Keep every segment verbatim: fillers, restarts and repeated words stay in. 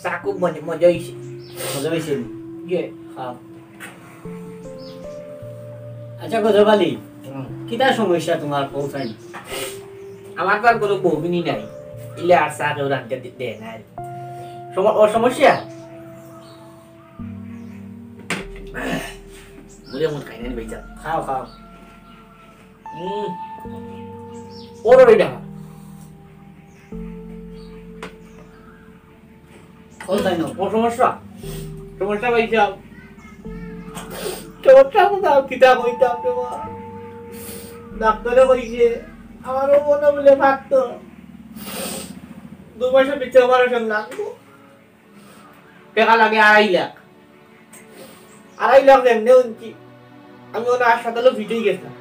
চা খুব মজা, মজা অইছে। মজা অইছে? ইয়ে। খাও। আচ্ছা, গজব আলী, হুম। কিতা সমস্যা তুমার, কও চাই? আমার তো আর কুনু বউগিনি নাই, ইলা আর চা কেউ রান্ধিয়া দে-, দেয় না। সম-, ও সমস্যা? মুড়ি এমন খাই না নি ভাইজান। খাও, খাও। হুম। ওরে রে দেখা। কোন তাই না? ও সমস্যা। সমস্যা ভাইজান। সমস্যা কোথাও কিতা কইতাম রে বা। ডাক্তারে কইছে, আমারও মনে বলে ফাত্তর। দুই মাসের ভিতরে অপারেশন লাগবো। টেকা লাগে আড়াই লাখ। আড়াই লাখ এমনে হুনছি। আমি অনো হাসপাতালো ফিট অই গেছিলাম।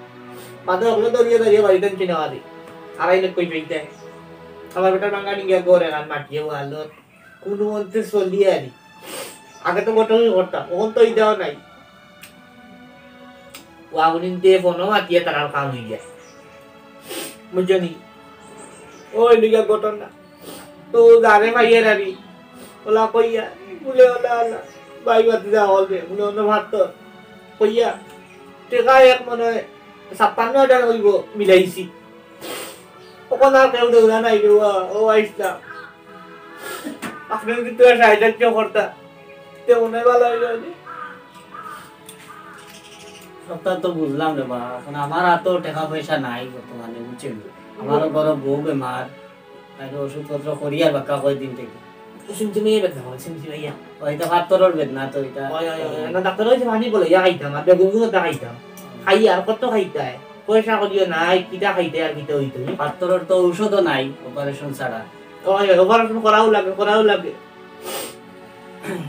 বাদে অগুলো দৌড়িয়া দৌড়িয়া বাড়িত আনছি না বাদে। আড়াই লাখ কই পাইতাম? আমার বেটার বাঙ্গা নিঙ্গা ঘর এখান মাটিয়ে ওয়ালত। কুনু মন্তে চলি আরি। আগে তো বটলই করতাম, অখন তো ইটাও নাই। ওয়াগুনিন দিয়ে ফোনও মাতিয়া তারার কাম অই যায়। বুঝছো নি? ওই লিগা ঘটনা। তো যারে পাইয়া রানি, ওলা কইয়া, বলে ওলা ওলা, ভাই ভাতিজা হল দে, বলে অন্য ভাত তো। কইয়া, টেকা এক মনে হয় ছাপ্পান্ন হাজার অইব মিলাইছি। অখন আর কেউ দেউরা নাই রে, ও, ও আইসলাম। আপনি যদি তোরা সাহায্য করতা, তে মনে হয় ভালো হইল রে। সবটা তো বুঝলাম রে বা, অখন আমার আতো টেকা পয়সা নাই বর্তমানে, বুঝছেন? আমারও বড় বউ বেমার, তাইলে ওষুধপত্র করি আর বাক্কা কয়দিন থেকে। সিমসিমাইয়া বেদনা করে, সিমসিমাইয়া। ও, এটা ফাত্তরর বেদনা তো এটা। ওই, ওই, ওই, ওই। না, ডাক্তার হইছে পানি বলে, ইয়া খাইতাম, আর বেগুন গুলো তা খাইতাম। খাই আর কত খাইতায়? পয়সা করিও নাই, কিতা খাইতে আর কিতা হইতো? ফাত্তরর তো ঔষধও নাই, অপারেশন ছাড়া। ওই, ওই, অপারেশন করাও লাগে, করাও লাগে।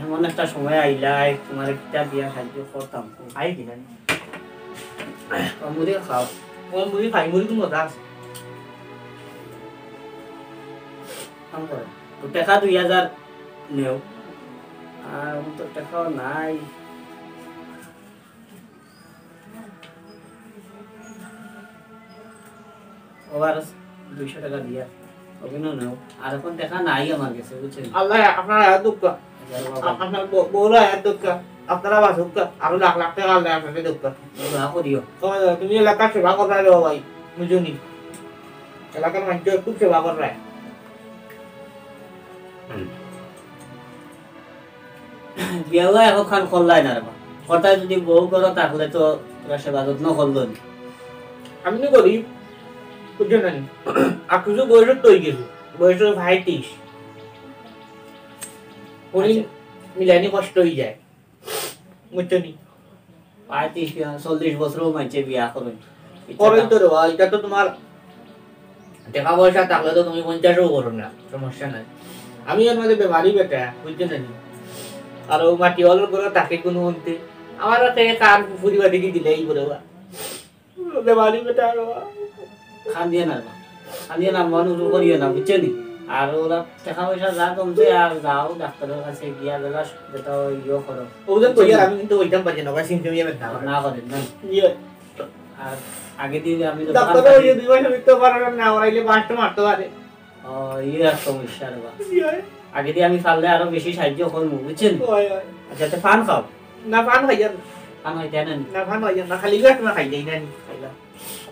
এমন একটা সময় আইলাই, তোমার কিতা দিয়া সাহায্য করতাম। খাই দিলেন। ও, মুড়ি খাও। ও, মুড়ি খাই, মুড়ি তো মজা আছে। কাম করো। তো টেকা দুই হাজার নেও। আর আমার তো টেকাও নাই। ও আর দুইশো টেকা দিয়া। অভিনয় নেও। আর অখন টেকা নাই আমার গেছে, বুঝছেন? আল্লাহ আপনার আয়া দুঃখ। আচ্ছা, বাবা। আ-, আপনার ব-, বউর আয়া দুঃখ। আপনারা বাঁচুক। আরো লাখ লাখ টেকা আল্লাহ আপনারে দুঃখ। দোয়া করিও। তো তুমি এলাকার সেবা কররায় রে ভাই, বুঝছো নি? এলাকার মানুষের খুব সেবা কররায়। বিয়া অয় অখন করলায় না রে বা। কথায় যদি বউ করো তাহলে তো তোরা সেবা যত্ন করলো নি। আমি তো করি, বুঝছো না নি? আর কিছু বয়স তো হয়ে গেছে, বয়স হলো পঁয়ত্রিশ। উনি আচ্ছা। মিলানি কষ্ট হয়ে যায়, বুঝছো নি? পঁয়ত্রিশ, চল্লিশ বছরও মানছে বিয়া করইন। করইন তো রে বা, এটা তো তোমার টেকা পয়সা থাকলে তো তুমি পঞ্চাশও করো না, সমস্যা নাই। আমি এর মাঝে বেমারি বেটা, বুঝছো না নি? আর ও মাটি অলর করে তাকে কোনো অন্তে। আমার কাছে কার ফুরিবা দেখি দিলে এই করে বা। বেমারি বেটা রে বা। কান্দিও না রে বা। কান্দিও না, মন উঁচু করিও না, বুঝছো নি? আর ওরা টেকা পয়সা যা কমছে আর যাও ডাক্তারের কাছে গিয়া বেলা যেটা ইয়ে করো। ওজন কই আর আমি কিন্তু ওইটাম পারি না, ভাই, সিমটম ইয়ে বেটা। না করে, না। ইয়ে। আর আগে দিয়ে আমি তো ডাক্তার ওই যে দুই মাস ভিতরে পারার না, ওরা ইলে বাঁচতে মারতে পারে। ও, ইয়ে এক সমস্যা রে বা। ইয়ে। আগে দিয়ে আমি পারলে আরো বেশি সাহায্য করবো, বুঝছেন? ওই, ওই। আচ্ছা, তো পান খাও। না, পান খাইয়ার না। পান খাইতে না নি? না, পান খাইয়ার না, খালি বিয়ার সময় খাই যাই না নি। খাইলা।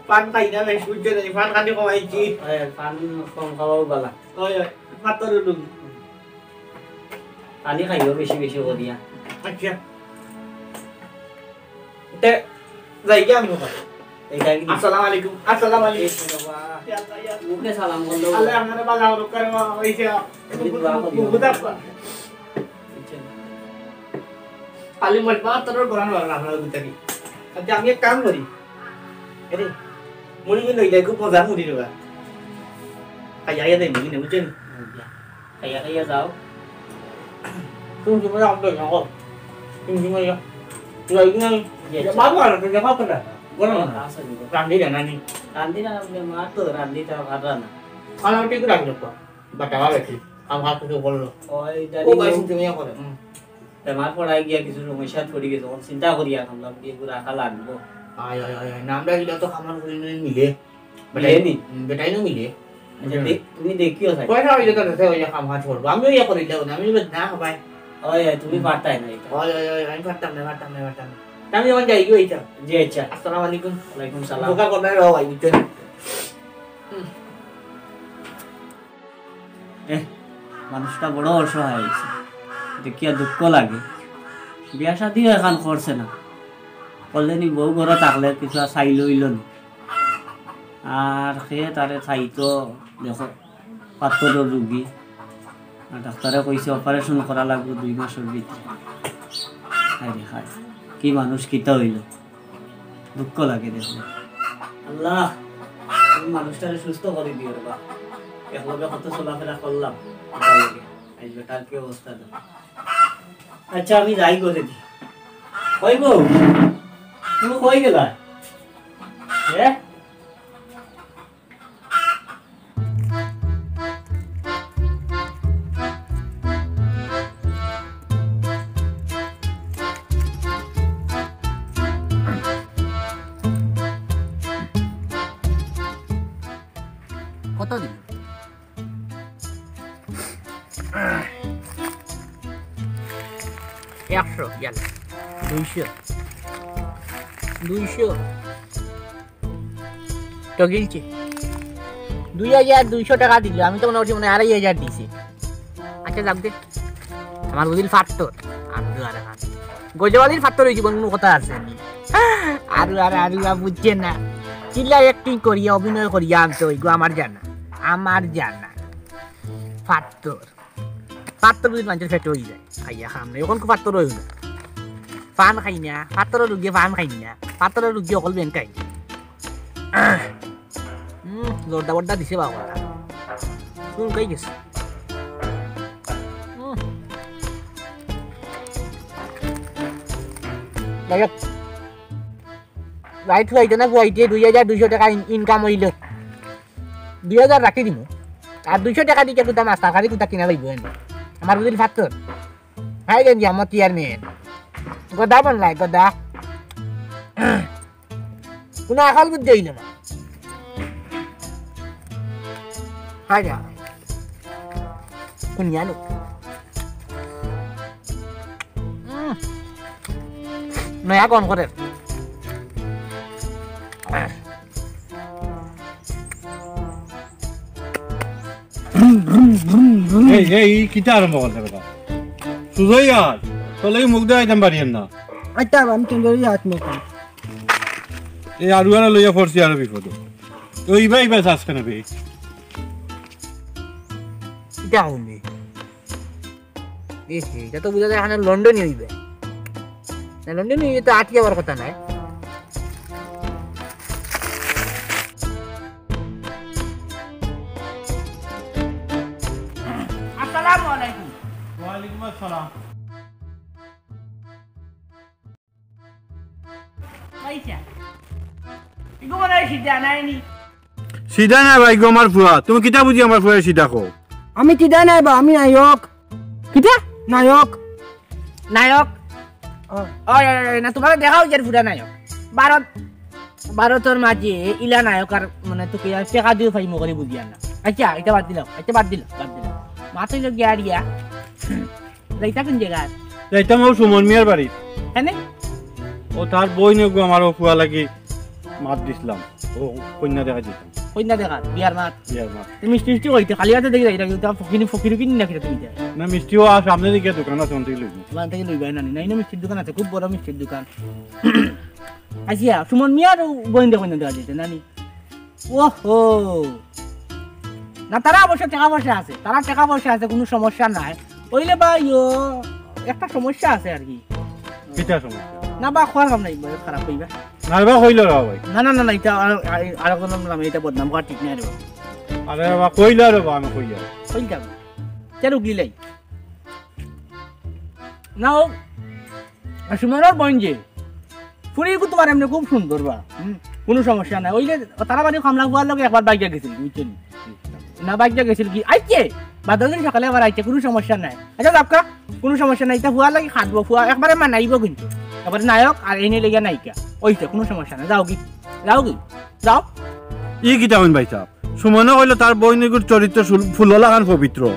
পান খাই না, বেশ বুঝছো না নি, পান খালি কমাইছি। ওই, পান কম খাওয়াও বালা। ওই, ওই, মাত্র রুটি। পানি খাইও বেশি বেশি করিয়া। আচ্ছা। তে যাই গিয়া আমি ওখানে। এই যাই গিয়া। আসসালামু আলাইকুম। আসসালামু আলাইকুম। এই শোনো বা। ইয়া আল্লাহ, ইয়া আল্লাহ। মুখে সালাম করলো। আল্লাহ, আপনারা ভালো রাখুক, কারণ ওই যে তুমি দোয়া করিও। বুঝা পার। বুঝছেন? খালি মজবা তোর গোলাম লাগলো আপনার ভিতরে। আচ্ছা, আমি এক কাম করি। আরে, মুড়ি কিন্তু ওই খুব মজা মুড়ি রে বা। খাইয়া খাইয়া দেয় মুড়ি, বুঝছেন? খাইয়া খাইয়া যাও। তুমি তুমি রাখো তো, রাখো। তুমি তুমি রাখো। তুই একদিন আমি জি, আচ্ছা। বাবু আর তুই দেখাও তো না। বলো না। আচ্ছা, জি। রান্ধি না, নানি। রান্ধি না, আপনি মা তো রান্ধি তা ভাত রান্না। আর আমি ঠিক রাখলো তো। বাটা ভাবে কি? আমার হাত থেকে বললো। ওই ও জানি ভাই, ও। তুমি ইয়া করে। হুম। বেমার পড়ায় গিয়া কিছু সমস্যা পড়ি গেছে। এখন চিন্তা করি এখন ভাবি এগুলো রাখা লাগবো। আয়, আয়, আয়, আয়। না, আমরা গিলা তো খামার করি নিয়ে মিলে। মিলে নি? হুম, বেটাই না মিলে। আচ্ছা, হুম। দে-, তুমি দেখিও সাইড। পয়সা হইলে তো দেশে হইলে কাম কাজ করবো। আমিও ইয়া করি দেবো না, আমি বলি, "না, ভাই।" ওই, ওই, তুমি হুম। পারতাই না এটা। ওই, ওই, ওই, আমি পারতাম না, পারতাম না, পারতাম না। তা আমি এখন যাই গো, এইটা। জি, আচ্ছা। আসসালামু আলাইকুম। ওয়ালাইকুম সালাম। বোকা করবে রে, ভাই, বুঝছো নি? হুম। এহ, মানুষটা বড় অসহায় হয়েছে, দেখিয়া দুঃখ লাগে। বিয়া শাদিও এখন করছে না, করলে নি বউ ঘরে থাকলে কিছু আর চাইল হইল নি। আর সে তারে চাইতো, দেখো, পাথরর রুগী। আর ডাক্তারে কইছে অপারেশন করা লাগবো দুই মাসের ভিতরে। হায় রে হায়, কি মানুষ কিতা হইল, দুঃখ লাগে দেখলে। আল্লাহ, তুমি মানুষটারে সুস্থ করে দিও রে বা। একলগে কত চলাফেরা করলাম, ভালো লাগে। আজ বেটার কি অবস্থা দেখো। আচ্ছা, আমি যাই করে দি। কই গো? তুমি কই গেলা? হ্যাঁ? কত দিন? একশো, ইয়াল্লা। দুইশো। দুইশো। তো গিলছে। দুই হাজার দুইশো টাকা দিল, আমি তো মনে করছি মনে হয় আড়াই হাজার দিছে। আচ্ছা, যাক দে। আমার বুঝিল ফাত্তর। আর তো আর আর। গজবাদির ফাত্তর হইছে, কোনো কথা আছে নি। আর আর আর আর বুঝছে না। কিলা acting করিয়া, অভিনয় করিয়া আনতে হইগো আমার জানা। আমার জানা। ফাত্তর। ফাত্তর বুঝি মানুষের পেটে হয়ে যায়। খাইয়া খাম না। এখন খুব ফাত্তর হইল না। পান খাই না। ফাত্তর রুগী পান খাই না। ফাত্তর রুগী অকল বেন খাই। হুম, জর্দা বর্দা দিছে বাবা। চুল খাই গেছে। হুম। যাই হোক। রাইত ফুয়াইতে না ফুয়াইতে দুই হাজার দুইশো টাকা ইন-, income হইল। দুই হাজার রাখি দিমু। আর দুইশো টাকা দিয়ে কুতা মাছ তরকারি কুতা কিনা লইব এনে। আমার বুঝিল ফাত্তর। হাই রে, আমার চেয়ারম্যান। গদা বনলাই, গদা। কোনো আকাল বুদ্ধি হইল না। হাই রে। কোন জানো? উম। নয়া গন করে। এই, এই, ই কিতা আরম্ভ করলে বেটা? সুজই আর, তোর লাগি মুখ দেওয়া আইতাম পারিয়ার না। আচ্ছা, আমি তুমি ধরে হাত মুখ। এই আরুয়ারা লইয়া পড়ছি আরো বিপদ। তো ইবা, ইবা চাস কেনে বে? কিতা হইবে? এ হে, ইটা তো বুঝা যায় এখানে লন্ডনি হইবে। না, লন্ডনি হইলে তো আটকে যাওয়ার কথা নাই। আসসালামু আলাইকুম। ওয়ালাইকুম আসসালাম। আইচ্ছা। ইগো মনে হয় সিধা নায় নি? সিধা নায় বা, ইগো আমার ফুয়া। তুমি কিতা বুঝি আমার ফুয়ারে সিধা কও? আমি সিধা নায় বা, আমি নায়ক। কিতা? নায়ক। নায়ক? ও। ওই, ওই, ওই, না, তুমারে দেখাও যে ফুরা নায়ক। ভারত, ভারতর মাঝে ইলা নায়ক আর মানে তোকে আর টেকা দিও পাইমু করি বুঝিয়ার না। আইচ্ছা, ইটা বাদ দিলাম। আইচ্ছা, বাদ দিলাম, বাদ দিলাম। মাতই লোক গিয়া আর ইয়া। যাইতা কোন জাগাত? যাইতাম ও সুমন মিয়ার বাড়িত। কেনে? ও তার বইন এগু আমার ও ফুয়া লাগি। মাত দিছলাম, ও কইন্যা দেখাত যাইতাম। কইন্যা দেখাত, বিয়ার মাত। বিয়ার মাত। তে মিষ্টি মিষ্টি কইতে, খালি আতে দেখি যাইরা, কিন্তু ফকির, ফকির কিনি না কিতা তুমি ইতা? না, মিষ্টিও আর সামনে দিকে দোকান আছে, অন থাকি লইমু। অন থাকি লইবায় নানি? না, ইনো মিষ্টির দোকান আছে, খুব বড় মিষ্টির দোকান। আইচ্ছা, সুমন মিয়ার বইনরে কইন্যা দেখাত যাইতে নানি? ওহো। না, তারা অবশ্য টেকা পয়সা আছে, তারা টেকা পয়সা আছে, কুনু সমস্যা নাই। অইলে বা ইয়ো, একটা সমস্যা আছে আর কি। কিতা সমস্যা? না বা, খোয়ার কাম নাই, বয়স খারাপ অইবা। না বা, কইলো রে ভাই। না, না, না, না, ইটা আর, আর, আর কোনো নামে ইটা বদনাম করা ঠিক নায় রে বাবা। আরে বাবা, কইলো রে বাবা, আমি কইয়া। কইল যাবে। কে রুগী লাই? না, ও, আর সুমনর বইন যে, ফুরি এগু তুমার এমনে খুব সুন্দর বা, হুম, কুনু সমস্যা নাই। অইলে তারা বাড়ি কামলা ফুয়ার লগে একবার বাইগা গেছিল, বুঝছো নি? না বাইগা গেছিল কি? আইছে, বাদর দিন সকালে আবার আইছে, কুনু সমস্যা নাই। আইচ্ছা, যাউক্কা, কুনু সমস্যা নাই, ইতা ফুয়ার লাগি খাটবো, ফুয়া একবারে মানাইবো কিন্তু। একবারে নায়ক আর এনে লইয়া নায়িকা। অইছে, কুনু সমস্যা নাই, যাওগি, যাওগি, যাও। ই কিতা কইন ভাইসাব? সুমনে কইলো তার বইন এগুর চরিত্র সুল-, ফুলর লাখান পবিত্র।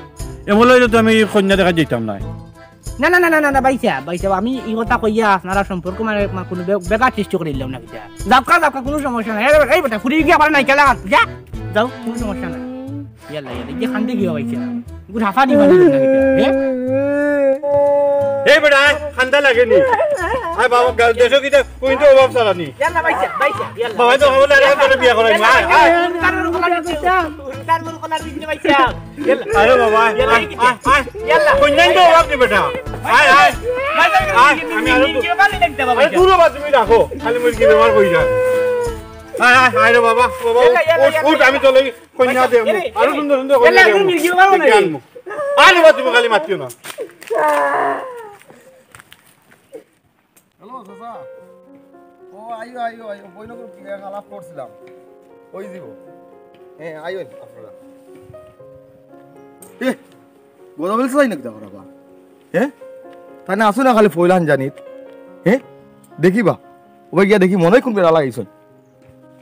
এমন অইলে তো আমি ই কইন্যা দেখাত যাইতাম নায়। না, না, না, না, না, না, ভাইসাব, ভাইসাব, আমি ই কথা কইয়া আপনারার সম্পর্ক মানে, মানে কুনু বে-, বেঘাত সৃষ্টি করিলাম না কিতা। যাউক্কা, যাউক্কা, কুনু সমস্যা নাই। এই, এই বেটা, ফুরি গিয়া আবার নায়িকা লাখান, যা, যাও, কুনু সমস্যা নাই। ইয়াল্লা, ইয়াল্লা, ইগু কান্দে কিয়া ভাইসাব? ইগু হাফা দি মারি না কিতা, হে? এই বেটা, আয়, কান্দা লাগে নি? আয় বাবা, গা-, দেশো কিতা, কইন তো অভাব ছাড়া নি? ইয়াল্লা, ভাইসাব, ভাইসাব, ইয়াল্লা। বাবা তো খবর লাগে, তোরে বিয়া করাই, আয়, আয়। তার মন খোলা দিছে, তার মন খোলা দিছে, ভাইসাব। আরে বাবা, ইয়াল্লা, আয়, আয়, আয়। ইয়াল্লা। কইন্যা তো অভাব নি বেটা। আয়, আয়। আয়, আমি আরো তো-, আরে দূর বাবা, তুমি রাখো। খালি মুরগি ব্যবহার করি যা। আয়, আয়, আয় রে বাবা, বাবা, ইয়াল্লা, ইয়াল্লা, উঠ, উঠ, ইয়াল্লা। আমি চলে কইন্যা দে, আরো সুন্দর সুন্দর কইন্যা ইয়াল্লা, দে। আমি মুরগি ব্যবহার করি। আরে বাবা, তুমি খালি মাতিও না। হ্যালো, চাচা। ও, আইও, আইও, আইও। বইনগর কি এক আলাপ করছিলাম। ওই দিব। হ্যাঁ, আইও আপনারা। এ, গোদামেল চাই নাকি দেখো বাবা? হ্যাঁ? তাই না, আসো না খালি ফইলান জানিত। হ্যাঁ? দেখিবা। ওই গিয়া দেখি মনে হয় কোন বেড়া লাগাইছন।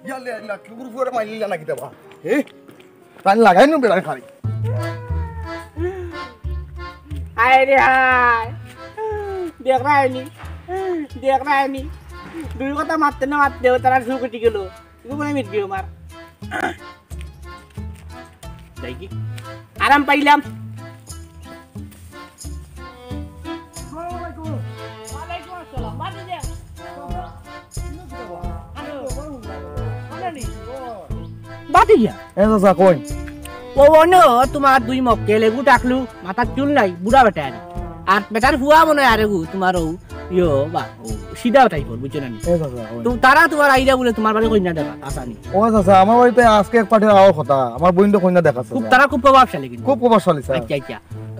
ইয়াল্লা, ইয়াল্লা, কুকুর ফুয়ারে মাইলিলা নাকি দেবা? হ্যাঁ? তাই লাগাই নু বেড়ার খালি। হায় রে হায়। দেখরায়নি? দেখরায়নি? দুই কথা মাততে না মাততে তারা শুরু করে গেল। এগু মনে মিট গেল আমার। যাই কি? আরাম পাইলাম। আসসালামু আলাইকুম। ওয়ালাইকুম আসসালাম। বাদ দিয়া। ভাতিজা। এ চাচা, কই? ও অনো, তুমার দুই মক্কেল, এগু টাকলু, মাথাত চুল নাই, বুড়া বেটা আর। আর বেটার ফুয়া মনে হয় আরেগু, তুমার ও, ইয়ো, বা, ও, সিধা টাইপর, বুঝছো না নি? এ চাচা, কই? তো তারা তুমার আইরা বলে তুমার বাড়ি কইন্যা দেখা, আসানি। ও চাচা, আমার বাড়িত আজকে এক পার্টির আওয়ার কথা, আমার বইনরে কইন্যা দেখার খুব, চাচা। তারা খুব প্রভাবশালী কিন্তু। খুব প্রভাবশালী, স্যার। আচ্ছা, আচ্ছা।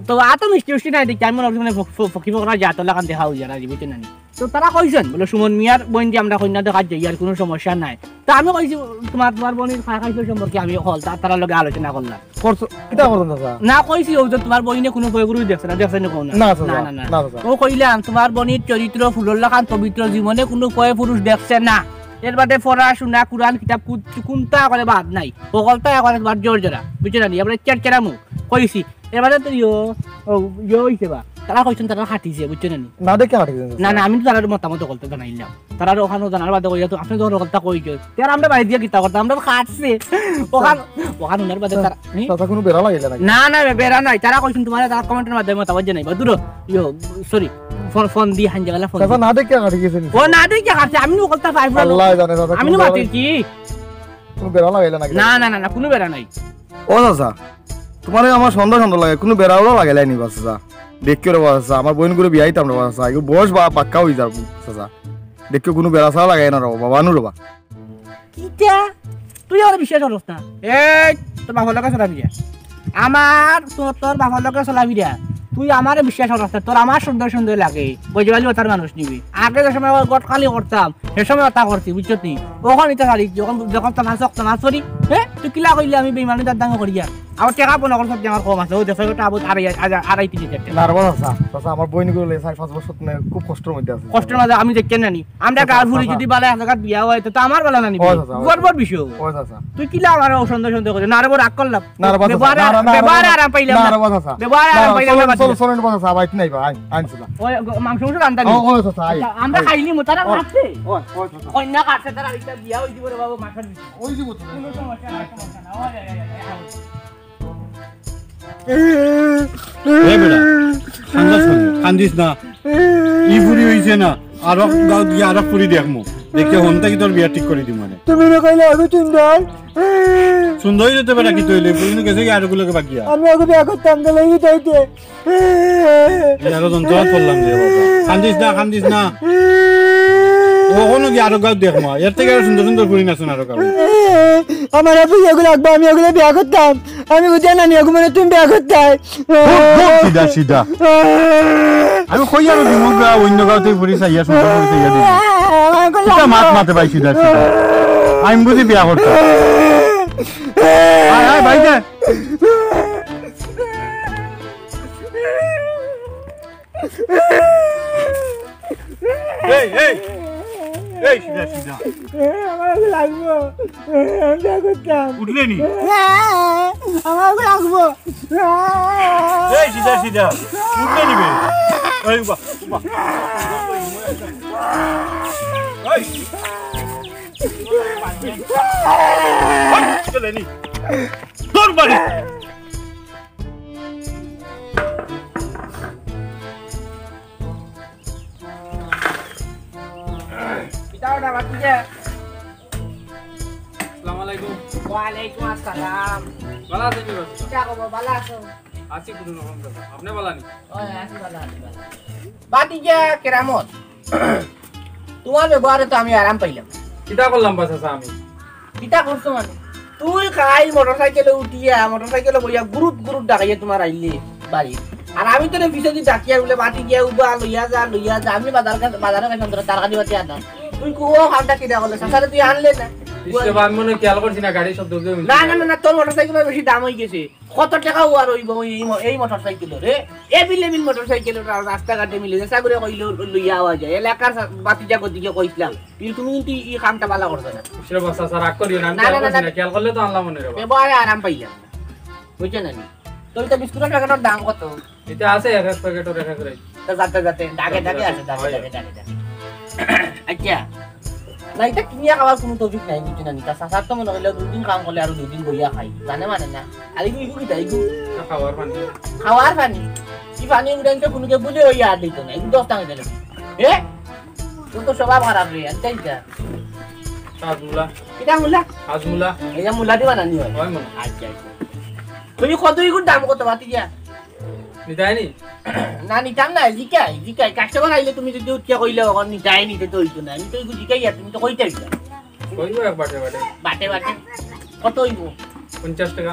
তো আত মিষ্টি উষ্টি নাই দেখি, আমি মনে হয় মানে ফ-, ফ-, ফকির ফকরা জাত লাখান দেখা অইযার আর, বুঝছো না নি? তো তারা কইছন, বলে, "সুমন মিয়ার বইনরে আমরা কইন্যা দেখাত যাই, আর কুনু সমস্যা নাই।" তো আমি কইছি, "তুমার, তুমার বইনর খাই খাইছল সম্পর্কে আমি হকল তা-, তারার লগে আলোচনা করলাম।" করছো? কিতা করছো, চাচা? না, কইছি, "ও যে তুমার বইনে কুনু পয় পুরুষ দেখছে না, দেখছে নি কও না?" না, চাচা, না, না, না। না, চাচা। ও কইলাম, "তুমার বইনর চরিত্র ফুলর লাখান পবিত্র, জীবনে কুনু পয় পুরুষ দেখছে না। এর বাদে পড়াশোনা, কুরআন কিতাব কুন-, কুনটা করে বাদ নাই, হকলটা করে তুমার জোর জোড়া, বুঝছো না নি? আমরা চেরচেরা মুখ।" কইছি, এবারে তো ইয়ো, ও, ইয়ো অইছে বা। তারা কইছন তারা খাটিছে, বুঝছো না নি? না দেখে খাটিছে, না, না, আমি তো তারার মতামত হকলতা জানাইলাম। তারার ওখানো জানার বাদে কইলা তো, আপনে যখন হকলতা কইছন, তে আর আমরা বাড়ি দিয়া কিতা করতাম, আমরা খাটছে। ওখান, ওখান হুনার বাদে তারা, হুম? চাচা, কুনু বেড়া লাগাইলা নাকি? না, না, বেড়া নাই। তারা কইছন তুমারে, তারা কমেন্টর মাধ্যমে মতামত জানাইবা। দূর, ইয়ো, sorry, ফোন, ফোন দি হাঞ্জা গেলা ফোন চাচা, দি। না দেখে খাটি গেছে নি? ও না দেখে খাটছে, আমি নু হকলতা পাই বলো। আল্লাহ জানে, চাচা, আমি নু কুনু বাতিল কি? কুনু বেড়া লাগাইলা নাকি? না, না, না, না, কুনু বেড়া নাই। ও চাচা, তুমারে আমার সন্দেহ সন্দেহ লাগে, কুনু বেড়া উড়া লাগাইলাই নি বা চাচা? দেখিও রে বা চাচা, আমার বইনগুরে বিয়া দিতাম রে বা চাচা, এগু বয়স বা পাক্কা অইযার চাচা। দেখিও কুনু বেড়া ছাড়া লাগাই না রে বাবা, নু রে বা। কিতা? তুই আমারে বিশ্বাস করস না? এই, তোর বাপর লগে চলাফিরা। আমার, তোর, তোর বাপর লগে চলাফিরা। তুই আমারে বিশ্বাস করস না, তোর আমার সন্দেহ সন্দেহ লাগে। বুঝবালি ওতার মানুষ নিবি। আগে যে সময় গট খালি করতাম, সে সময় ওতা করছি, বুঝছত নি? অখন ইতা ছাড়ি, যখন, যখন তো নাচক তো নাচ করি, হ্যাঁ? তুই কিলা কইলে আমি বেইমানি তার দাঙ্গা করিয়া? আমার টেকা পনেরো সব আমার কম আছে, ওই দেখো, ওটা আবার আড়াই, আড়াই, আড়াই তিন হাজার টেকা। না রে বাবা, চাচা, চাচা, আমার বইন গুলো চার পাঁচ বছর না, খুব কষ্টর মধ্যে আছে। কষ্টর মাঝে আমি দেখতে নানি। আমরা চাচা, গাঁর ফুরি চাচা। যদি বালা জায়গা বিয়া হয়, তো, তো আমার বালা নানি। ও চাচা, ও বড় বড় বিষয়। ও চাচা। তুই কিলা আমার অসন্দেহ সন্দেহ করে? না রে বাবা, রাগ করলাম। না রে বাবা, চাচা, ব্যবহার, না, না, না, ব্যবহার না, আরাম পাইলাম না না। রে বাবা, চাচা। ব্যবহার না, আরাম না, পাইলাম না, চলো, বাদ চলো, দিলাম। চলো, বাবা, চাচা, বাইত নাই বা, আইন, আইন, চাচা। ওই, গ-, মাংস মাংস রান্না ও, নেই। ও চাচা, আইন, আচ্ছা, আমরা আইন। খাইনি, মোতারা ও, মারছে। ও, ও চাচা। কন্যা কাটছে, তারা এটা বিয়া হইতে পারে বাবা, মাথার ভিতরে। ওই যে বোতল। কোনো সমস্যা নাই, সমস্যা নাই। ওই, ওই, ওই, ওই, ওই। এ বেটা, কান্দিস না, কান্দিস না। ই ফুরি হইছে না, আরক গাঁও গিয়া আরক ফুরি দেখমু। দেখে হন থাকি তোর বিয়া ঠিক করি দিমু মানে। তুমি না কইলে আমি সুন্দর। সুন্দর হইলে তো বেটা কি তৈলে, ফুরি গেছে কি আরক লোকে বাকিয়া। আমি ওকে বিয়া করতাম, তাহলে এই তাইতে। এই আরো যন্ত্রণা করলাম রে বাবা। কান্দিস না, কান্দিস না। ও কোনো কি আরো গাঁও দেখমু, এর থেকে আরো সুন্দর সুন্দর ফুরি আছইন আরো গাঁও। আমার আপু এগুলো লাগবো, আমি ওগুলো বিয়া করতাম। আমি বুঝে না নিয়ে ঘুমানো তুমি বিয়া করতাই। ধুর, ধুর, সিধা, সিধা। আমি কই আর দিমু গা, অন্য গাঁওতে ফুরি চাইয়া, সুন্দর ফুরি চাইয়া দিমু। আমার ওগুলো এটা মাত লাগবো। মাতে ভাই, সিধা, সিধা। আমি বুঝি বিয়া করতাম। আয়, আয়, ভাই, যা। এই, এই, এই, সিধা, সিধা। আমার লাগবো। আমি বিয়া করতাম। উঠলে নি? আমার লাগবো। এই, সিধা, সিধা। উঠলে নি বে? এই, বা, বা। এই। উঠলে নি? তোর বাড়ি। কিতা ওটা বাকি যে? আসসালামু আলাইকুম। ওয়ালাইকুম আসসালাম। ভালা আছইন নি বাবা? কিতা খবর, ভালা আছো? আছি কোনো রকম দাদা। আপনে ভালা নি? ওই, আছি ভালা, আছি ভালা। বাকি যে কেরামত। তোমার ব্যবহারে তো আমি আরাম পাইলাম। কিতা করলাম বা চাচা আমি? কিতা করছো মানে? তুই খাই মোটরসাইকেলে উঠিয়া, মোটরসাইকেলে বইয়া গুরুত গুরুত ডাকাইয়া তোমার আইলে বাড়ি। আর আমি তোরে পিছেদি ডাকিয়া বলে বাতি গিয়া উবা, লইয়া যা, লইয়া যা। আমি বাজার কাছে, বাজারের কাছে তোর তরকারি বাতি আনতাম। তুই কো খানটা কিতা করলে? চাচারে তুই আনলে না। পিছে বা আমি মনে হয় খেয়াল করছি না, গাড়ির শব্দ দিয়ে না, না, না, না, তোর মোটরসাইকেলের বেশি দাম হয়ে গেছে। কত টেকা ওয়ার হইব ওই, এই ম-, এই মোটরসাইকেলের, রে? এবিল এবিল মোটরসাইকেলের রা-, রাস্তাঘাটে মিলে, যেসা করে কইলে লইয়া আওয়া যায়। এলাকার সা-, বাতিজা গতিকে কইছিলাম। কিন্তু তুমি কিন্তু ই কামটা ভালা করছো না। ইসরে বাসা স্যার, রাগ করিও না, আমি না, খেয়াল না, না, করছি না। না, খেয়াল করলে তো আনলাম মনে রে বাবা। ব্যবহারে আরাম পাইলাম। বুঝছো না নি? তো এটা বিস্কুটের প্যাকেটের দাম কত? এটা আছে এক এক প্যাকেটের এক এক রেট। তো যাতে যাতে, দাগে দাগে আছে, দাগে দাগে, দাগে দাগে। আচ্ছা। না, এটা কিনিয়া খাওয়ার কোনো তৌফিক নাই, বুঝছো না নি? তা চাচার তো মনে হইলো দুই দিন কাম করলে আরো দুই দিন বইয়া খাই। জানে মানে না। আর এগু, এগু কিতা, এগু? খাওয়ার পানি। খাওয়ার পানি? কি পানি উঠাইতে কোনোকে বুঝে ওই আর দিত না। এগু দশ টাকা দিলে। এ? তোর তো স্বভাব খারাপ রে, আর তাই যা। হাজমুলা। কিতা মুলা? হাজমুলা। এই যে মুলা দিবা না নি হয়? হয় মুলা। আচ্ছা, আচ্ছা। তুমি কত এগুর দাম কত বাতি যা? নিতাই নি? না, নিতাম না, জিকাই, জিকাই। কাস্টমার আইলে তুমি যদি উঠিয়া কইলে, "ওখানে নিতাই নিতে তো হইতো না।" আমি তো এগু জিকাই আর তুমি তো কইতে হইতো। কইবো এক বাটে বাটে। বাটে বাটে। কত হইবো? পঞ্চাশ টাকা।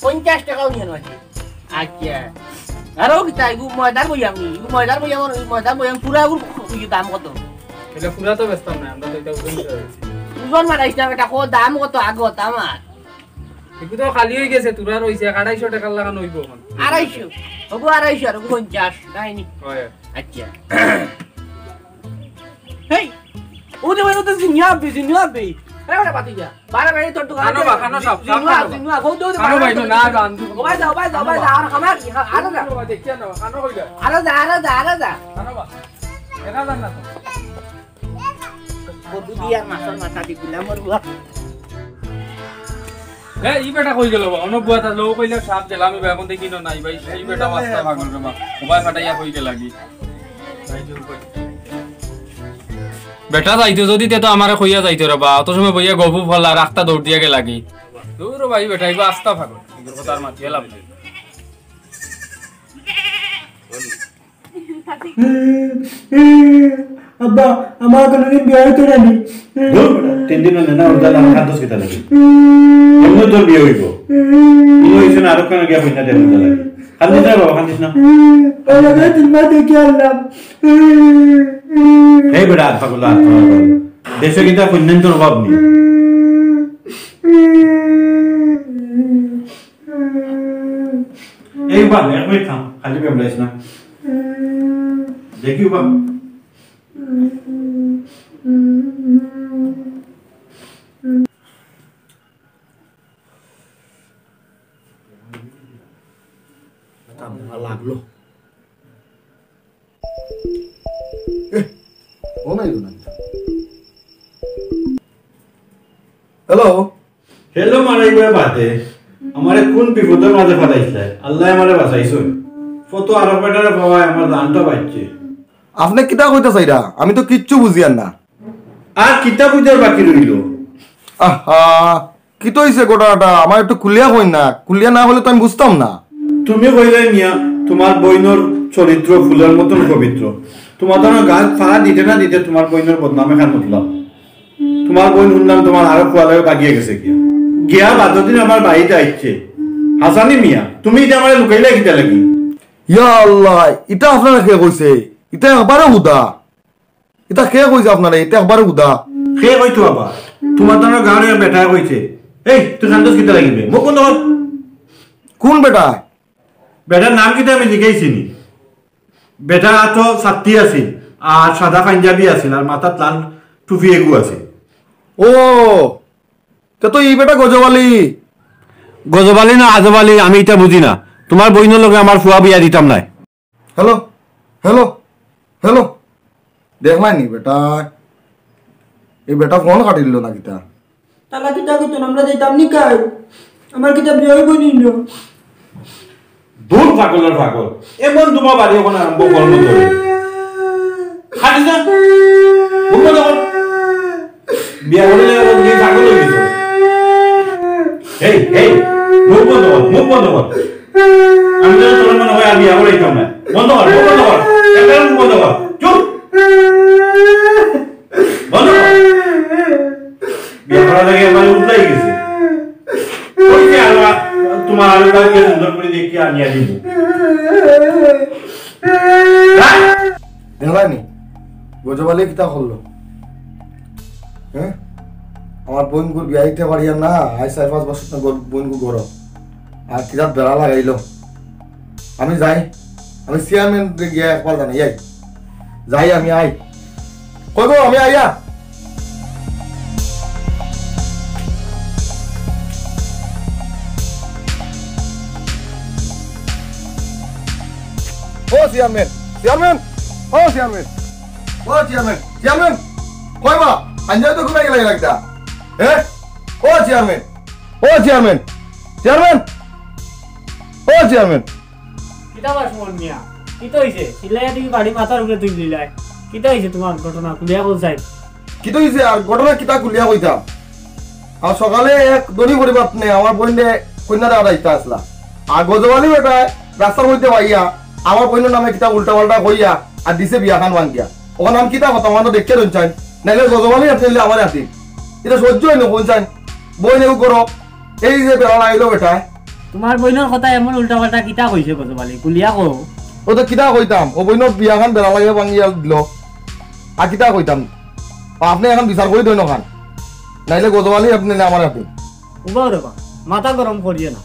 পঞ্চাশ টাকাও নিয়ে নয়। আচ্ছা। আরো কিতা, এগু ময়দার বইয়াম নি? এগু ময়দার বইয়াম, ওই ময়দার বইয়াম পুরা এগুর, ওই দাম কত? এটা পুরা তো বেচতাম না, আমরা তো এটা ওজন করে বেচি। ওজন মারাইস না বেটা, কো দাম কত আগত আমার? এগু তো খালি হয়ে গেছে, তুরা রইছে, আড়াইশো টাকার লাগানো হইব এখন। আড়াইশো? হবো আড়াইশো, আর হবো পঞ্চাশ, নাই নি? হয়। আচ্ছা। হেই, ও দে ভাই, ও তো জিনিয়া আব্বে, জিনিয়া আব্বে। আরে ওটা বাতি যা। বারে বারে তোর দোকান খানো বা, খানো সব, সব জিনুয়া, খানো বা। জিনুয়া, বউ দে, খানো বারে ভাই, বারে না, তোর না, আনতে ও ভাই, যাও, ভাই, যাও, ভাই, খানো যাও, বা। আর খামার কি? আরে যা। খানো বা, দেখিয়া নাও, খানো কইলা। আরে যা, আরে যা, আরে যা। খানো বা। দেখা যান না তো। বদু দিয়া মাছর মাথা দি দিলাম ওর বুয়া। এ, ই বেটা কই গেল বা? অনবুয়া তা লো কইলা সাপ দিলাম, ই বেটা এখন দেখি না নাই ভাই, এই বেটা মাছটা ভাঙল রে মা। ও ভাই ফাটাইয়া কই গেল লাগি। বেটা যাইতো যদি তে তো আমারে কইয়া যাইতো রে বা, অত সময় বইয়া গফু ফলা রাখতা দৌড় দিয়া গেলাগি। দৌড় ভাই বেটা, এগু আস্তা ফাগল। এগুর কথা আর মাতি এলাম না। আব্বা, আমার কোনোদিন বিয়া হইতো না নি। ধুর বেটা, তিন দিন হলে না, ওর দাদা আমার কান্দস কিতা লাগে? এমনি তোর বিয়ে হইব। বিয়ে হইছে না, আরো কেন গিয়া কইনা দেব লাগে? কান্দিস না বাবা, কান্দিস না। ওই জায়গায় তিন মাস দেখে আনলাম। এই বেটা, আত্মা করলো, আত্মা করলো। দেশে কিন্তু কন্যান্তর অভাব নেই। এক মিনিট থাম, খালি বেমরাইস না। দেখি উবা। লাগলো। এ, ও নাই গো, নাই। হ্যালো। হ্যালো, মারাই গো বাদে। আমারে কোন বিপদর মাঝে ফালাইছলায়? আল্লায় আমারে বাঁচাইছইন। কত আরব বেটারে পাওয়ায় আমার জানটা বাঁচছে। আপনে কিতা কইতা চাইরা? আমি তো কিচ্ছু বুঝিয়ার না। আর কিতা বুঝার বাকি রইল? আহা, কিতা অইছে ঘটনাটা? আমারে একটু খুলিয়া কইন না। খুলিয়া না কইলে তো আমি বুঝতাম না। তুমি কইলায় মিয়া, তুমার বইনর চরিত্র ফুলর মতন পবিত্র। তুমার তো গাত ফাড়া দিতে না দিতে তুমার বইনর বদনামে খান উঠলাম। তুমার বইন হুনলাম তুমার আরো ফুয়ালায় বাগিয়া গেছে গিয়া। গিয়া বাদর দিন আমার বাড়িত আইছে। হাসানি মিয়া, তুমি ইটা আমারে লুকাইলায় কিতা লাগি? ইয়া আল্লাহ, ইটা আপনারে কে কইছে? ইটা একবারে হুদা। ইটা কে কইছে আপনারে? ইটা একবারে হুদা। কে কইতো আবার? তুমার তো গাঁওর এক বেটায় কইছে। এই, তুই কান্দস কিতা লাগি বে? মুখ বন্ধ কর। কোন বেটা? বেটার নাম কিতা আমি জিগাইছি নি? বেটা তো ছাত্তি আছিল, আর সাদা পাঞ্জাবি আছিল, আর মাথাত লাল টুপি এগু আছিল। ও, তে তো ই বেটা গজব আলী। গজব আলী না আজব আলী, আমি ইটা বুঝি না। তুমার বইনর লগে আমার ফুয়া বিয়া দিতাম নায়। Hello, hello, hello. দেখলায় নি বেটা, এই বেটা ফোন কাটিল না কিতা? তালা কিতা কইতো, আমরা যাইতাম নি কাই? আমার কিতা বিয়া অইবো নি না? দূর পাগলর পাগল, এমন তুমার বাড়ি অখন আরম্ভ করলো তো। খালি যা, ঘুমো যখন। বিয়া করে নিয়ে আবার তুমি পাগল হয়ে গেছো। এই, এই, মুখ বন্ধ কর, মুখ বন্ধ কর। আমি যেন তোর মনে হয় আর বিয়া করে দিতাম না। বন্ধ কর, মুখ বন্ধ কর। একদম মুখ বন্ধ কর। চুপ। বন্ধ কর। বিয়া করার আগে আমার উঠলাই গেছে। ওই যে আরো আ-, তোমার আরো কালকে সুন্দর করে দেখি আনিয়া দিব। রাখ। দেখলায় নি? গজব আলী কিতা করলো? হ্যাঁ? আমার বইনগুর বিয়া দিতে পারিয়া না, আজ চার পাঁচ বছর তো গর-, বইনগু গরম। আর কিতা বেড়া লাগাইলো। আমি যাই, আমি চেয়ারম্যান গিয়া একবার জানাই, আই। যাই আমি, আই। কই গো, আমি আইয়া। ও চেয়ারম্যান, চেয়ারম্যান, ও চেয়ারম্যান, ও চেয়ারম্যান, চেয়ারম্যান, কই বা? আঞ্জাই তো ঘুমাই গেলে লাগতা। হ্যাঁ? ও চেয়ারম্যান, ও চেয়ারম্যান, চেয়ারম্যান, ও চেয়ারম্যান। কিতা বা সুমন মিয়া? কিতা অইছে? চিল্লাইয়া তুমি বাড়ি মাথার উপরে তুলি দিলায়। কিতা অইছে তোমার ঘটনা? খুলিয়া কও চাই। কিতা অইছে আর ঘটনা কিতা খুলিয়া কইতাম? আর সকালে এক ধনী পরিবার নে আমার বইনরে কইন্যা দেওয়াত আইতা আসলা। আর গজব আলী বেটায় রাস্তার মধ্যে পাইয়া আমার বইনর নামে কিতা উল্টা পাল্টা কইয়া আর দিছে বিয়াখান ভাঙ্গিয়া। অখন আমি কিতা কথা, অখন তো দেখিয়া রইন চাইন। নাইলে গজব আলী আপনে আমারে আতিন। ইটা সহ্য অয় না, কইন চাইন। বইন এগু করো, এই যে বেড়া লাগাইলো বেটায়। তোমার বইনর কথা এমন উল্টা পাল্টা কিতা কইছে গজব আলী? খুলিয়া কও। ও তো কিতা কইতাম, ও বইনর বিয়াখান বেড়া লাগাইয়া ভাঙ্গিয়া দিলো। আর কিতা কইতাম? আপনে অখন বিচার করি দেইন অখান। নাইলে গজব আলী আপনে আমারে আতিন। উবাও রে বা, মাথা গরম করিও না।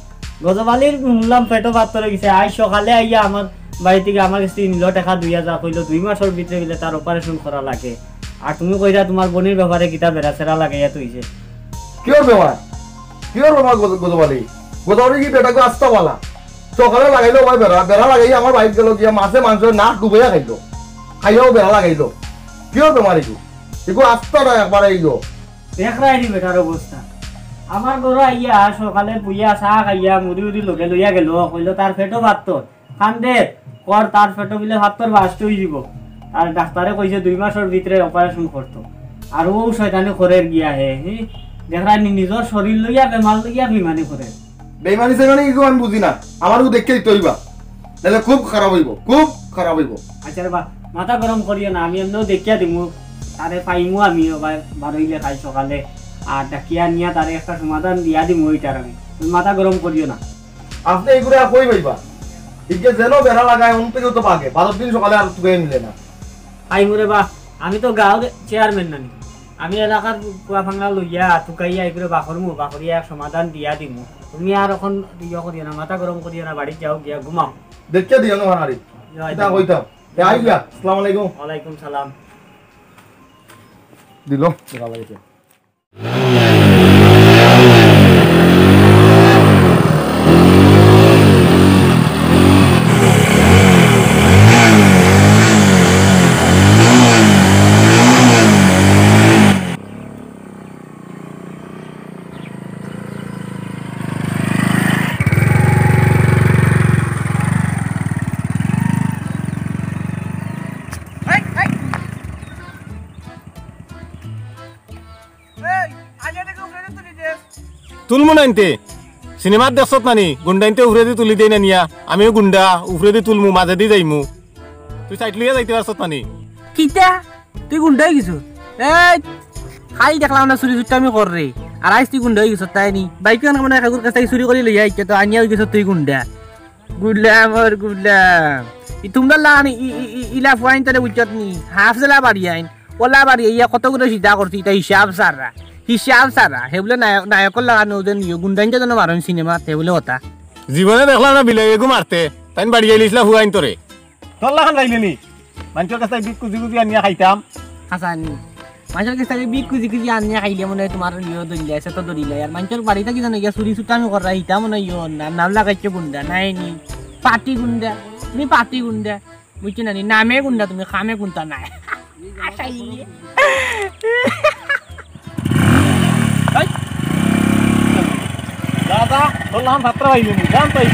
গজব আলীর হুনলাম পেটো পাত্থর অই গেছে। আইজ সকালে আইয়া আমার বাড়ি থাকি আমার গেছ থাকি নিলো টেকা দুই হাজার, কইলো দুই মাসর ভিতরে বিলে তার operation করা লাগে। আর তুমি কইরা তোমার বইনর ব্যাপারে কিতা বেড়াছেড়া লাগাইয়া থইছে। কিওর বেমার? কিওর বেমার গজ-, গজব আলী? গজব আলী কি বেটাগু আস্তা বালা? সকালে লাগাইলো ভাই বেড়া, বেড়া লাগাইয়া আমার বাড়িত গেলো গিয়া মাছে মাংসে নাক ডুবাইয়া খাইলো। খাইয়াও বেড়া লাগাইলো। কিওর বেমার ইগু? ইগু আস্তাটা একবারে ইগু। দেখরায় নি বেটার অবস্থা। আমার ঘরো আইয়া সকালে বইয়া চা খাইয়া মুড়ি উড়ি লগে লইয়া গেলো, কইলো তার পেটো পাত্থর। কান্দে, কর তার পেটো বিলে পাত্থর burst অই যিবো। আর ডাক্তারে কইছে দুই মাসর ভিতরে operation করতো। আর অউ শয়তানি করের গিয়া হে, হি? দেখরায় নি নিজর শরীর লইয়া, বেমার লইয়া বেইমানি করের। বেইমানি সেইমানি ইগু আমি বুঝি না, আমারেও দেখিয়া দিতো অইবা, নাইলে খুব খারাপ অইবো, খুব খারাপ অইবো। আচ্ছা রে বা, মাথা গরম করিও না, আমি এমনেও দেখিয়া দিমু, তারে পাইমু আমি, ও বা-, বারইলে কাইল সকালে, আর ডাকিয়া আনিয়া তারে একটা সমাধান দিয়া দিমু ইটার আমি। তুমি মাথা গরম করিও না। আপনে ইগুরে আর কই পাইবা? ইগে যেন বেড়া লাগায়, অন থাকিউ তো বাগে, বাদর দিন সকালে আর তুকাইয়া মিলে না। পাইমু রে বা, আমি তো গাঁওর চেয়ারম্যান নানি। আমি এলাকার পুয়া ফাংলা লইয়া তুকাইয়া এগুলো বাকরমু, বাকরিয়া এক সমাধান দিয়া দিমু। তুমি আর এখন ইয়ে করিও না, মাথা গরম করিও না, বাড়িত যাও গিয়া ঘুমাও। দেখিয়া দিও না, ভাঙারি। জয় এটা দেব। কইতাম। এ, আই গিয়া। আসসালামু আলাইকুম। ওয়ালাইকুম সালাম। দিল। তুলমু নাইনতে। সিনেমাত দেখছত নানি? গুন্ডাইনতে উপরেদি তুলি দেই না নিয়া। আমিও গুন্ডা, উপরেদি তুলমু, মাজেদি যাইমু। তুই সাইড লইয়া যাইতে পারছত নানি? কিতা? তুই গুন্ডা অই গেছস? এই, খালি দেখলাম না চুরি চুট্টামি কররে। আর আইজ তুই গুন্ডা অই গেছস, তাই নি? বাইক অখন মানে কাকুর কাছ থাকি চুরি করি লইয়া আইছে, তো আনিয়া অই গেছস তুই গুন্ডা। গুন্ডা আমার গুন্ডা। ই তুমরার লাখান ই, ই, ই, ইলা ফুয়াইন তাহলে বুঝছত নি? হাফ জেলা বাড়ি আইন। ওলা বাড়ি ইয়া কত করে সিধা করছি, ইতা হিসাব সারা। হিসাব সারা। হে বুলে নায়ক, নায়কর লাখান ওদের নিয়ে গুন্ডাইনতে যেন মারইন সিনেমাত, হে বুলে ওটা। জীবনে দেখলাম না বিলাই এগু মারতে। তাইন বাড়ি আইলিছলা ফুয়াইন তোরে। তোর লাখান যাইলে নি? মানষর কাছ থাকি বিট কুজি কুজি আনিয়া খাইতাম। হাছা নি? মানষর কাছ থাকি বিট কুজি কুজি আনিয়া খাইলে মনে অয় তুমার ইয়ে দলিলা আছে তো দলিলা। আর মানষর বাড়িত কি জানো গিয়া চুরি চুট্টামি কররা, ইতা মনে অয় ইয়ে নাম, নাম লাগাইছো গুন্ডা, নাই নি? পার্টি গুন্ডা। তুমি পার্টি গুন্ডা। বুঝছো না নি? নামে গুন্ডা তুমি, কামে গুন্ডা নায়। আশাই। এই, দাদা, তোর লাখান যাত্রা পাইলি নি, জান পাই।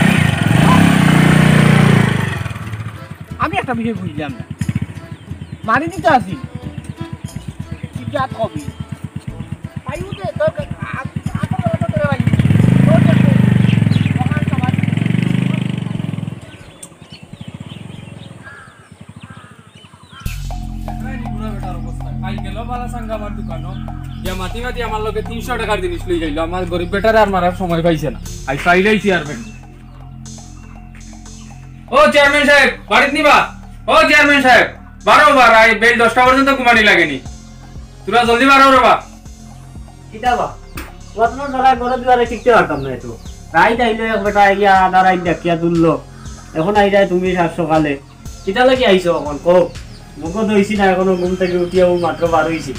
আমি একটা বিষয় বুঝলাম না। মারি দিতে আসি। তুই যা কবি। পাইবো দে, তোর আ-, আ-, আ-, তোর ভাই। তোর কাছে। দেখরায় নি বুড়া বেটার অবস্থা। কাইল গেল বালা সাঙ্গা আমার দোকানো। গিয়া মাতি মাতি আমার লগে তিনশো টেকার জিনিস লই যাইলো। আমার গরিব বেটারে আর মারার সময় পাইছে না। আই ফাইল আইছি আর বেটা। ও চেয়ারম্যান সাহেব, বাড়িত নিবা? ও চেয়ারম্যান সাহেব, বারো বার আই বেল দশটা পর্যন্ত ঘুমানি লাগেনি। তোরা জলদি বারো রে বা। কিতা বা? অতনো জাগায় ঘরো দুয়ারে টিকতে পারতাম না এতো। রাইত আইলো এক বেটা আইয়া আধা রাইত ডাকিয়া তুললো। এখন আইরায় তুমি সাত সকালে। কিতা লাগি আইছো অখন কও? মুখো ধইছি না এখনো, ঘুম থাকি উঠিয়া ও মাত্র বার অইছি।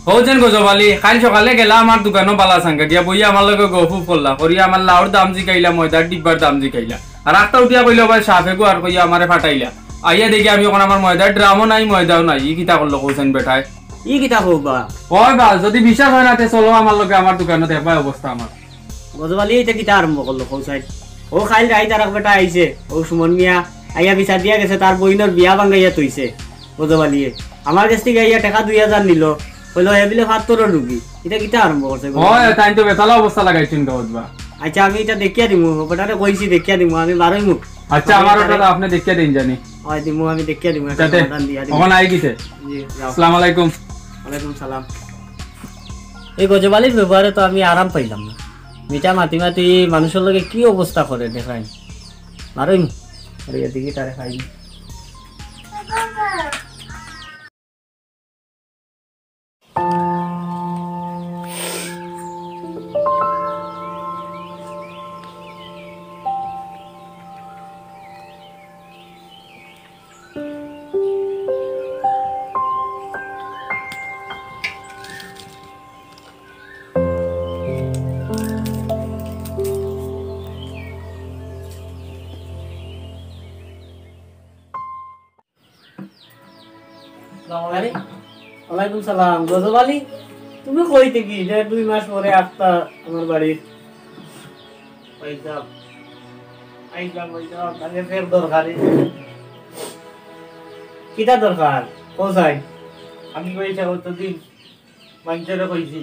হউ যেন গজব আলী, কাইল সকালে গেলা আমার দোকানো বালা সাঙ্গা গিয়া বইয়া আমার লগে গফ উফ করলা, করিয়া আমার লাউর দাম জিকাইলা, ময়দার ডিব্বার দাম জিকাইলা। আর আখতা উঠিয়া কইলো, "ভাই সাফে গো," আর কইয়া আমারে ফাটাইলা। আইয়া দেখি আমি অখন আমার ময়দার ড্রামও নাই, ময়দাও নাই। ই কিতা করলো কও চাইন বেটায়? ই কিতা কও বা? অয় বা, যদি বিশ্বাস অয় না তে চলো আমার লগে আমার দোকানো, দেখবায় অবস্থা আমার। গজব আলী ইটা কিতা আরম্ভ করলো কও চাইন? ও কাইল রাইত আর এক বেটা আইছে, ও সুমন মিয়া, আইয়া বিচার দিয়া গেছে, তার বইনর বিয়া ভাঙ্গাইয়া থইছে। গজব আলীয়ে আমার গেছ থাকি আইয়া টেকা দুই হাজার নিলো, কইলো হে বিলে ফাত্তরর রুগী। ইটা কিতা আরম্ভ করছে গজব আলী? অয়, তাইন তো বেতালা অবস্থা লাগাইছইন গাউত বা। আচ্ছা, আমি ইটা দেখিয়া দিমু, বেটারে কইছি দেখিয়া দিমু, আমি বারইমু। আচ্ছা, আমি আমার ইটারে ওটা আপনে দেখিয়া দিন জানি। অয় দিমু, আমি দেখিয়া দিমু, একটা যাতে সমাধান দিয়া দিমু। অখন আই গেছে। জি, যাও। আসসালামু আলাইকুম। ওয়ালাইকুম সালাম। এই গজব আলীর ব্যবহারে তো আমি আরাম পাইলাম না। মিঠা মাতি মাতি মানুষর লগে কি অবস্থা করে দেখরায় নি। মারইন। আরে এদিকে তারে খাই। আসসালামু আলাইকুম। ওয়ালাইকুম সালাম। গজব আলী, তুমি কই থাকি যে দুই মাস পরে আখতা আমার বাড়িত? ভাইসাব, আইলাম ভাইসাব, আগে ফের দরকারি। কিতা দরকার? কও চাইন। আমি ভাইসাব অতদিন মাইনষরে কইছি,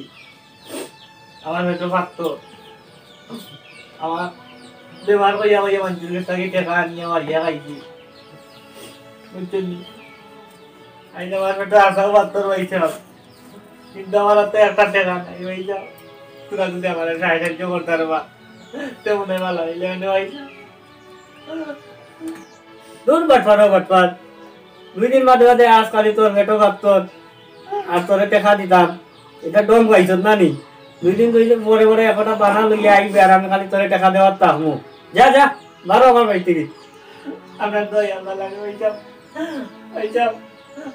আমার পেটো ফাত্তর। আমার বেমার কইয়া কইয়া মাইনষর গেছ থাকি টেকা আনিয়া মারিয়া খাইছি। বুঝছইন নি? আইজ আমার পেটো আছাও ফাত্তর ভাইসাব। কিন্তু আমার আতো একটা টেকা নাই ভাইসাব। তোরা যদি আমারে সাহায্য করতে পারবা, তেমন ভালা অইলে অনে ভাইসাব। দূর বাটপার, ও বাটপার। দুই দিন বাদে বাদে আইজ খালি তোর পেটো ফাত্তর, আর তোরে টেকা দিতাম। ইটা ডং পাইছত না নি? দুই দিন দুই দিন পরে পরে একটা বানা লইয়া আইবে, আর আমি খালি তোরে টেকা দেওয়ার থাকমু। যা, যা, বারো আমার বাড়ি থাকি। আপনার দই আমার লাগে, ভাইসাব। ভাইসাব,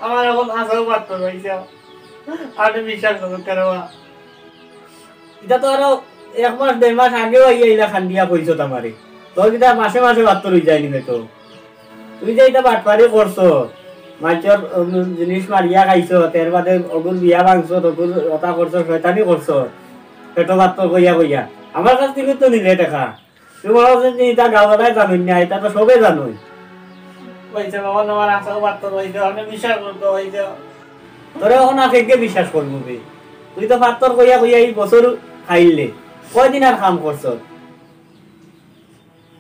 আমার এখন আশাও পারতো, ভাইসাব। আপনি বিশ্বাস করুন, কেন বা? ইটা তো আরো এক মাস, দেড় মাস আগেও আইয়া ইলা খান্দিয়া কইছত আমারে। তোর কিতা মাসে মাসে বাত্তর অই যায়নি বে তো? তুই যে ইটা বাটপারি করছত, মাইনষর, উম, জিনিস মারিয়া খাইছত, এর বাদে অগুর বিয়া ভাঙছত, অগুর অতা করছত, শয়তানি করছত, পেটো বাত্তর কইয়া কইয়া। আমার কাছ থাকি তো নিলে টেকা। তুই মনে করছস যে ইটা গাঁওবালায় জানইন না, ইটা তো সবে জানইন। কইছে, বাবা, আমার আশাও পারতো, কইছে, আপনি বিশ্বাস করতো, কইছে। তোরে এখন আর কে বিশ্বাস করবো বে? তুই তো পাত্তর কইয়া কইয়া এই বছর খাইলে, কয়দিন আর কাম করছত?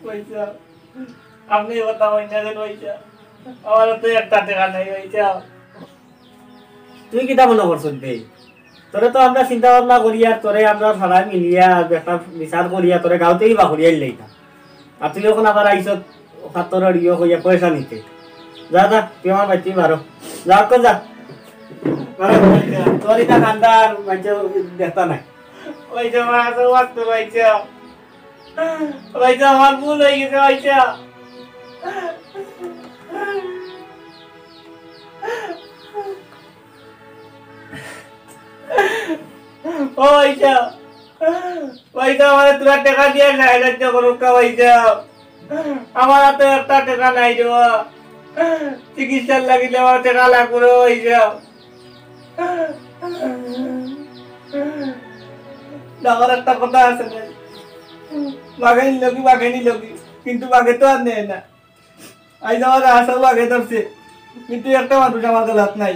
কইছে, আপনি এই কথা কইন না কেন, কইছে? আমার তো একটা টেকা নাই, কইছে। তুই কিতা মনে করছস বে? তোরে তো আমরা চিন্তা ভাবনা করিয়া, তোরে আমরা সারায় মিলিয়া একটা বিচার করিয়া তোরে গাঁও থাকি বার করিয়া আইলাইতাম। আর তুই এখন আবার আইছত পাত্তরর ইয়ে কইয়া পয়সা নিতে। যা, যা, তুই আমার বাড়ি থাকি বারো। যা, অখন যা। বারো, তোর ইটা কান্দা আর মাইনষে দেখতা নায়। ওই যে মা আছে, ওয়াক্ত রইছে। ওই যে আমার ভুল অই গেছে, ওই যে। ও ভাইসাব, ভাইসাব, আমারে তোরা টেকা দিয়া সাহায্য করুক্কা ভাইসাব। আমার হাতে একটা টেকা নাই রে বা। চিকিৎসার লাগিলে আমার টেকা লাগবো রে ভাইসাব। আমার একটা কথা আছে না, বাঘে নিল কি, বাঘে নিল কি, কিন্তু বাঘে তো আর নেয় না। আইজ আমার আশাও আগে ধরছে, কিন্তু একটা মানুষ আমার গলাত নাই।